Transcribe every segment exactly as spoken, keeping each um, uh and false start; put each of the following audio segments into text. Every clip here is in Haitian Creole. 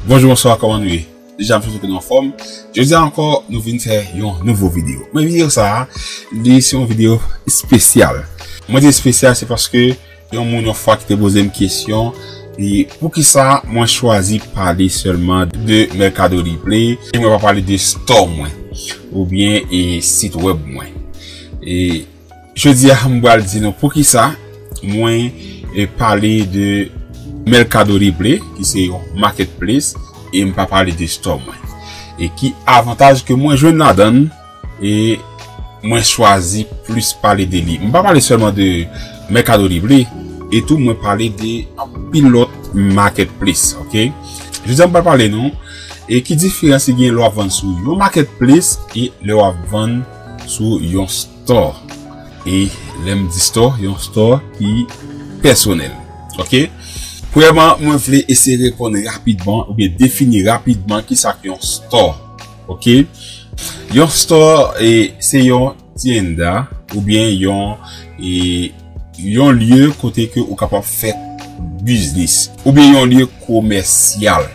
Bonjou, bonswa, kòman nou ye? Deja, m swete ke nou anfòm. Jodi a ankò, nou vin fè yon nouvo videyo. Men videyo sa a, li se yon videyo espesyal. Mwen di espesyal, se paske yon moun yon fwa ki te poze m kesyon, e poukisa mwen chwazi pale sèlman de Mercado Libre, e mwen pa pale de store mwen, oubyen e sit wèb mwen. E jodi a, m pral di nou poukisa mwen e pale de Mercado Libre, ki se yon marketplace, e m pa pale de store mwen. E ki avantaj ke mwen jwenn ladan l, e mwen chwazi plis pale de li. M pa pale sèlman de Mercado Libre, e tou mwen pale de anpil lòt marketplace, ok? Jodi a m pral pale nou, e ki diferans ki gen lè w ap vann sou yon marketplace e lè w ap vann sou yon store. E lè m di store, yon store ki pèsonèl, ok? Premyèman, mwen vle eseye reponn rapidman oubyen defini rapidman kisa k yon store, ok? Yon store, e, se yon tienda, oubyen yon, e, yon lye kote ke ou kapab fè biznis, oubyen yon lye komèsyal,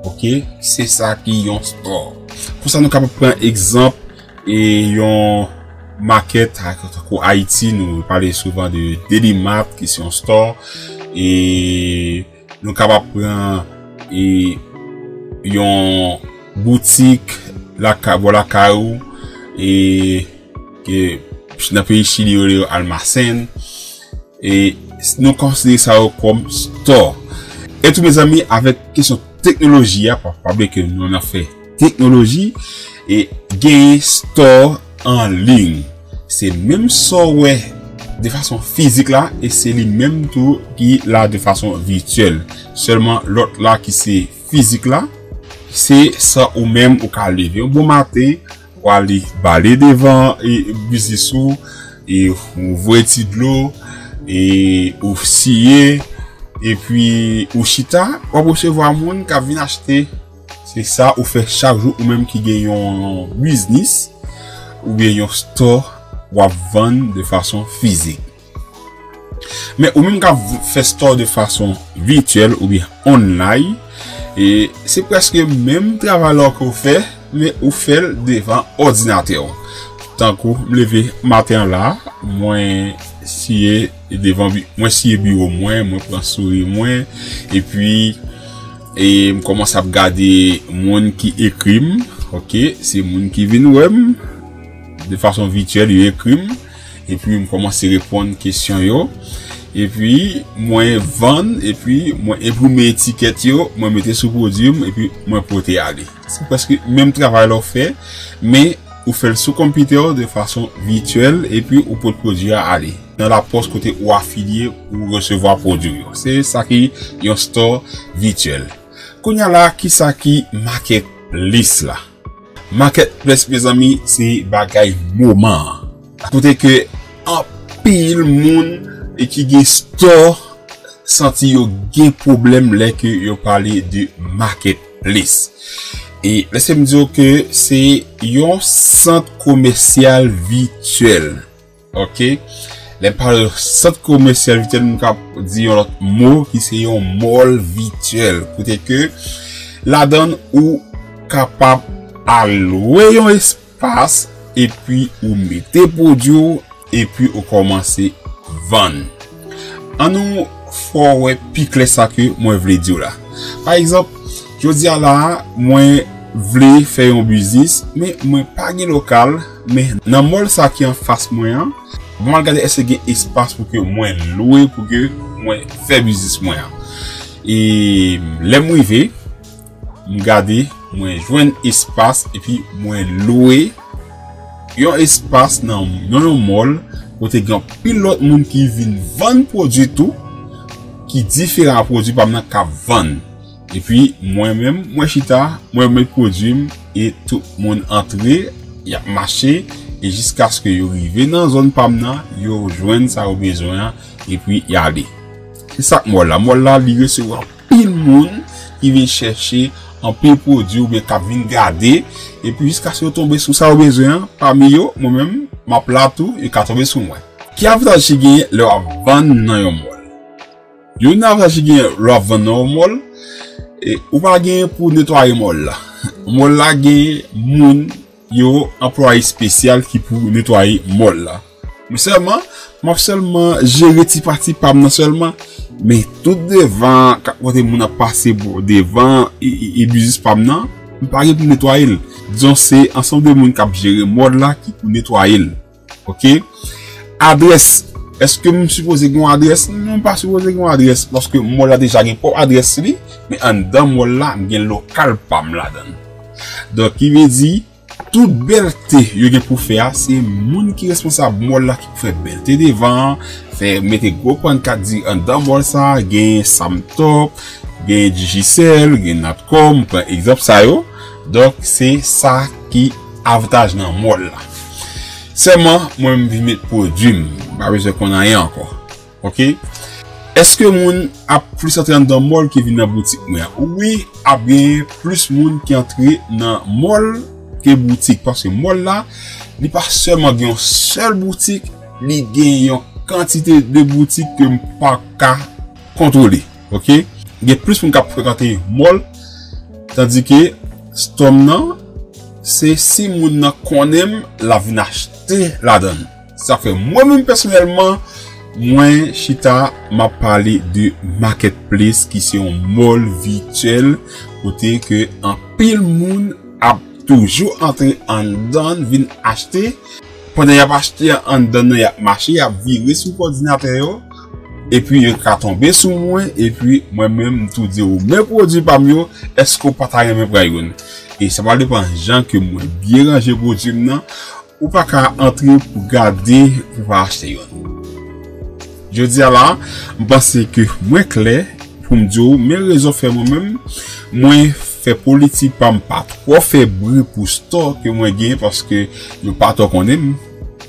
ok? Se sa ki yon store. Pou sa, nou kapab pran egzanp, e, yon market, tankou Ayiti, nou pale souvan de Deli Mart, ki se yon store, e nou kapab pran, e, yon boutik laka-, bò lakay ou, e ke nan peyi Chili yo rele yo almacén, e nou konsidere sa yo kòm store. E tou, mezanmi, avèk kesyon teknoloji a, pa, pa bliye ke nou nan fè teknoloji, e genyen store an liy. Se menm sa w wè de fason fizik la, e se li menm tou ki la de fason vityèl. Sèlman lòt la ki se fizik la, se sa ou menm ou ka leve yon bon maten, ou ale bale devan, e, biznis ou, e ou voye ti dlo, e ou siye, epi ou chita, w ap resevwa moun k ap vin achte. Se sa ou fè chak jou, ou menm ki gen yon biznis, oubyen yon store, w ap vann de fason fizik. Men ou menm k ap fè store de fason vityèl oubyen online, e se prèske menm travay la ke w fè, men ou fè l devan òdinatè w. Tankou m leve maten an la, mwen siye devan bi-, mwen siye biwo mwen, mwen pran souri mwen, epi, e m kòmanse ap gade moun ki ekri m, ok, se moun ki vin wè m de fason vityèl, yo ekri m, epi m kòmanse reponn kesyon yo, epi mwen vann, epi mwen enprime etikèt yo, mwen mete sou pwodui m, epi mwen pote ale. Se prèske menm travay la w fè, men ou fè l sou konpitè w de fason vityèl, epi ou pote pwodui a ale nan lapòs kote ou afilye pou resevwa pwodui yo. Se sa ki yon store vityèl. Kounye a la, kisa ki marketplace la? Marketplace, mezanmi, se bagay moman an. Kote ke anpil moun e ki gen store santi yo gen pwoblèm lè ke yo pale de marketplace. E lèse m di w ke se yon sant komèsyal vityèl. Ok? Lè m pale sant komèsyal vityèl, m ka di yon lòt mo ki se yon mall vityèl. Kote ke ladan l ou kapab alwe yon espas, epi ou mete pwodui w, epi ou kòmanse vann. An nou fè w wè pi klè sa ke mwen vle di w la. Pa egzanp, jodi a la a, mwen vle fè yon biznis, men mwen pa gen lokal, men nan mall sa ki anfas mwen an, mwen al gade èske gen espas pou ke mwen lwe, pou ke mwen fè biznis mwen an. E lè m rive, m gade, mwen jwenn espas, epi mwen lwe yon espas nan, nan yon mall, kote gen anpil lòt moun ki vin vann pwodui tou, ki diferan a pwodui pa m nan k ap vann. Epi mwen menm, mwen chita, mwen met pwodui m, e tout moun antre, y ap mache, e jiskaske yo rive nan zòn pa m nan, yo jwenn sa yo bezwen an, epi y ale. Se sa k mall la. Mall la, li resevwa anpil moun ki vin chèche anpil pwodui oubyen k ap vin gade, epi jiskaske yo tonbe sou sa yo bezwen an, pami yo, mwen menm, m ap la tou, yo ka tonbe sou mwen. Ki avantaj ki genyen lè w ap vann nan yon mall? Youn nan avantaj ki genyen lè w ap vann nan yon mall, E ou pa gen pou netwaye mòl la. Mòl la gen moun yo anplwaye espesyal ki pou netwaye mòl la. Men sèlman, m ap sèlman jere ti pati pa m nan sèlman. Men tout devan, kote moun ap pase pou devan e, e, e biznis pa m nan, m pa gen pou netwaye l. Dizon se ansanm de moun k ap jere mòl la ki pou netwaye l. Ok? Adrès. Èske m sipoze gen yon adrès? Non, m pa sipoze gen yon adrès, paske mòl la deja gen pwòp adrès li, men anndan mòl la, m gen lokal pa m ladan l. Donk, ki vle di, tout bèlte yo gen pou fè a, se moun ki responsab mòl la ki pou fè bèlte devan an, fè mete gwo pannkat di anndan mòl sa, gen Samtop, gen Digicel, gen Natcom, pran egzanp sa yo. Donk, se sa ki avantaj nan mòl la. Sèlman, mwen m vin met pwodui m, m pa bezwen konn anyen ankò. Ok? Èske moun ap plis antre anndan mòl ke vin nan boutik mwen an? Wi, ap gen plis moun ki antre nan mòl ke boutik, paske mòl la, li pa sèlman gen yon sèl boutik, li gen yon kantite de boutik ke m pa ka kontwole. Ok? Gen plis moun k ap frekante mòl, tandike store m nan, se si moun nan konnen m, l ap vin achte ladan l. Sa fè mwen menm pèsonèlman, mwen chita, m ap pale de marketplace ki se yon mòl vityèl kote ke anpil moun ap toujou antre anndan vin achte. Pandan y ap achte anndan nan, y ap mache, y ap vire sou òdinatè yo, epi yo ka tonbe sou mwen, epi mwen menm m tou di ou men pwodui pa m yo, èske w pa ta renmen pran youn? E sa pral depann jan ke mwen byen ranje pwodui m nan, ou pa ka antre pou gade, pou pa achte youn. Jodi a la, m panse ke mwen klè pou m di w men rezon fè mwen menm, mwen fè politik pa m pa twò fè bri pou store ke mwen gen paske yo pa twò konnen m.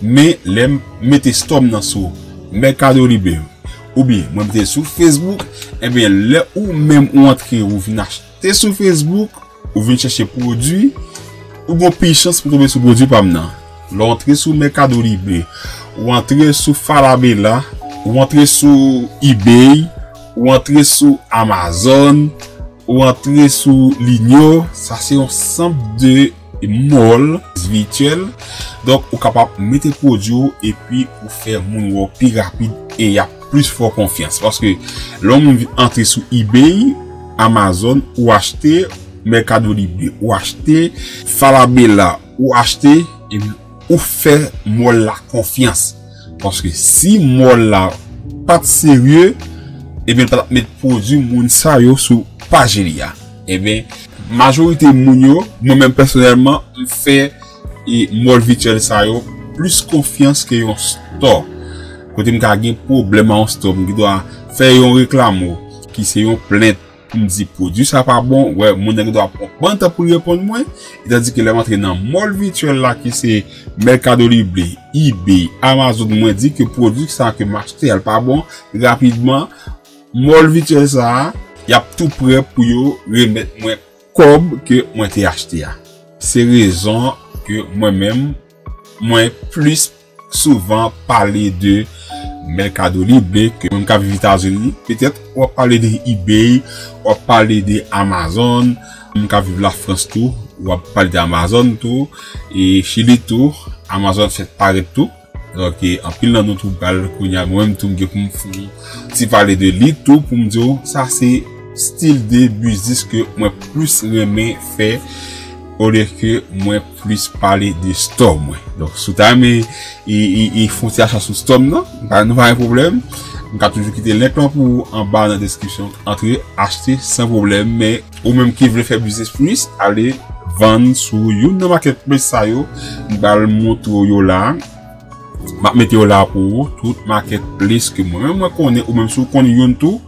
Men lè m mete store m nan sou Mercado Libre oubyen mwen mete l sou Facebook, ebyen lè ou menm ou antre ou vin achte sou Facebook, ou vin chèche pwodui, ou gon pil chans pou tonbe sou pwodui pa m nan. Lè w antre sou Mercado Libre, ou antre sou Falabella, ou antre sou eBay, ou antre sou Amazon, ou antre sou Linio, sa se yon sanm de mòl vityèl. Donk, ou kapab mete pwodui w epi ou fè moun wè w pi rapid e y ap plis fè w konfyans. Paske lè yon moun vin antre sou eBay, Amazon, ou achte, Mercado Libre, ou achte, Falabella, ou achte, epi ou fè mòl la konfyans. Paske si mòl la pa t serye, ebyen, l pa t ap met pwodui moun sa yo sou paj li a. Ebyen, majorite moun yo, mwen menm pèsonèlman, m fè e mòl vityèl sa yo plis konfyans ke yon store. Kote m ka gen pwoblèm a yon store, m gen dwa fè yon reklamo, ki se yon plent, pou m di pwodui sa pa bon, wè, moun nan gen dwa pran bann tan pou l reponn mwen, e tandike lè m antre nan mòl vityèl la, ki se Mercado Libre, eBay, Amazon, mwen di ke pwodui sa ke m achte a l pa bon, rapidman, mòl vityèl sa a, y ap tou prè pou yo remèt mwen kòb ke mwen te achte a. Se rezon ke mwen menm, mwen plis souvan pale de Mercado Libre ke moun k ap viv Etazini. Petèt, w ap pale de eBay, w ap pale de Amazon. Moun k ap viv Lafrans tou, w ap pale de Amazon tou. E Chili tou, Amazon fèk parèt tou. Donk, e, anpil nan nou tou pral kounye a, mwen menm tou m gen pou m fè yon ti pale de li tou pou m di w, sa se stil de biznis ke mwen plis renmen fè olye ke mwen plis pale de store mwen. Donk, si w ta renmen e, e, e fè yon ti acha sou store m nan, pa, nou pa gen pwoblèm. M ka toujou kite link lan pou ou anba nan deskripsyon. Antre, achte san pwoblèm, men ou menm ki vle fè biznis plis, ale vann sou youn nan marketplace sa yo. M pral montre w yo la. M ap mete yo la pou ou, tout marketplace ke mwen menm mwen konnen, ou menm si w konn youn tou,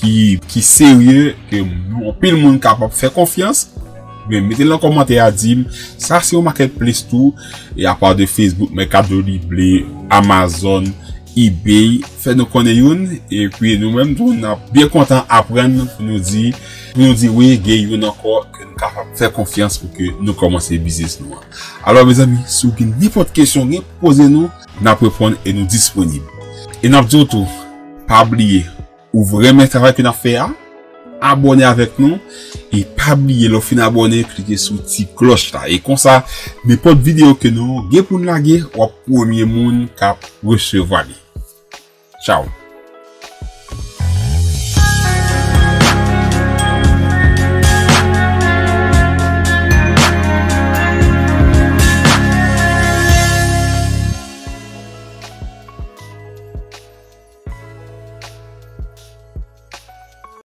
ki, ki serye, ke anpil moun kapab fè konfyans, men mete l nan kòmantè a, di m, sa se yon marketplace tou, e apa de Facebook, Mercado Libre, Amazon, eBay, fè nou konnen youn, epi nou menm tou, n ap byen kontan aprann pou nou di, pou nou di wi, gen youn ankò ke nou kapab fè konfyans pou ke nou kòmanse biznis nou an. Alò, mezanmi, si w gen nenpòt kesyon, gen poze nou, n ap reponn e nou disponib. E n ap di w tou, pa bliye, ou renmen travay ke n ap fè a, abòne avèk nou. E pa bliye, lè w fin abòne, klike sou ti klòch la. E konsa, nenpòt videyo ke nou gen pou n lage, w ap premye moun k ap resevwa li. Tchao.